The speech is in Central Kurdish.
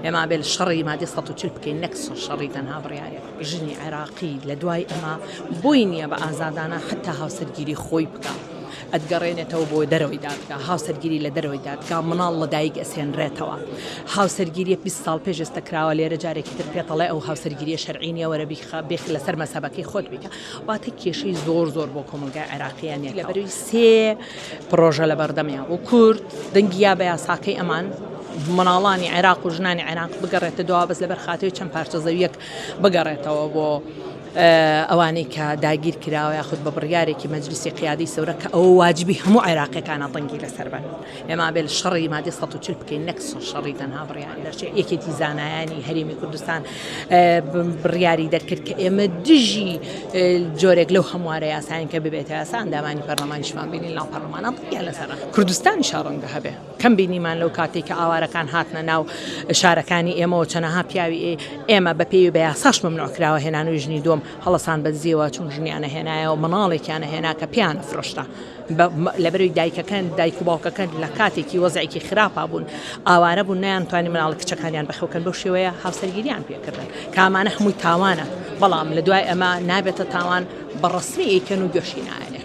ئێمە ئەبێ شەڕی مادەی 140 بکەین نەک شەڕی تەنها بڕیارێک. ژنی عێراقی لە دوای ئەمە بۆی نییە بە ئازادانە حەتا هاوسەرگیری خۆی بکا. ئەتگەڕێنێتەوە بۆ دەرەوەی دادگا، هاوسەرگیری لە دەرەوەی دادگا منداڵ لە دایک ئەسێنرێتەوە. هاوسەرگیریە 20 ساڵ پێش ئێستا کراوە لێرە جارێکی تر پێتەڵێ ئەو هاوسەرگیریە شەرعی نییە وەرە بیخە بیخ لەسەر مەزهەبەکەی خۆت بیکە. واتە کێشەی زۆر زۆر بۆ کۆمەڵگای عێراقییە نییە. لەبەرەی سێ پڕۆژە لەبەردەمیا بوو کورد دەنگی یا بە یاساکەی ئەمان مناڵانی عێراق و ژنانی عێراق بگەڕێتە دوا بەس لەبەر خاتری چەند پارچە زەویەک بگەڕێتەوە بۆ ئەوانەی کە داگیر کراوە یاخود بە بڕیارێکی مەجلیسی قیادی سەورە کە ئەوە واجبی هەموو عێراقیەکانە دەنگی لەسەر بن ئێمە بێ شەڕی مادەی 140 بکەین نەک شەڕی تەنها بڕیاری دەرچێت یەکێتی زانایانی هەرێمی کوردستان بڕیاری دەرکرد کە ئێمە دژی جۆرێک لەو هەموارە یاسایان کە ببێتە یاسا ئەندامانی پەرلەمانیشمان بینین لەناو پەرلەمانە دەنگیان لەسەرە کوردستانیش ڕەنگە هەبێ کەم بینیمان لەو کاتێک کە ئاوارەکان هاتنە ناو شارەکانی ئێمەوە چەنەها پیاوی ئێمە بە پێی بە یاساش مەمنوع کراوە هێنانەوەی ژنی دووەم هەڵەسان بە دزیەوە چون ژنیانە هێنایەوە مناڵێکیانە هێنا کە پێیانە فرۆشتا لەبەرەوەی دایکەکەن دایک و باوکەکەن لە کاتێکی وەزعێکی خراپا بوون ئاوارە بوون نەیانتوانی مناڵ کچەکانیان بەخێوکەن بەو شێوەیە هاوسەرگیریان پێکردن کە ئەمانە هەمووی تاوانە بەڵام لە دوای ئەمە نابێتە تاوان بە ڕەسمی ئەیکەن و گوێشی نایەنێ.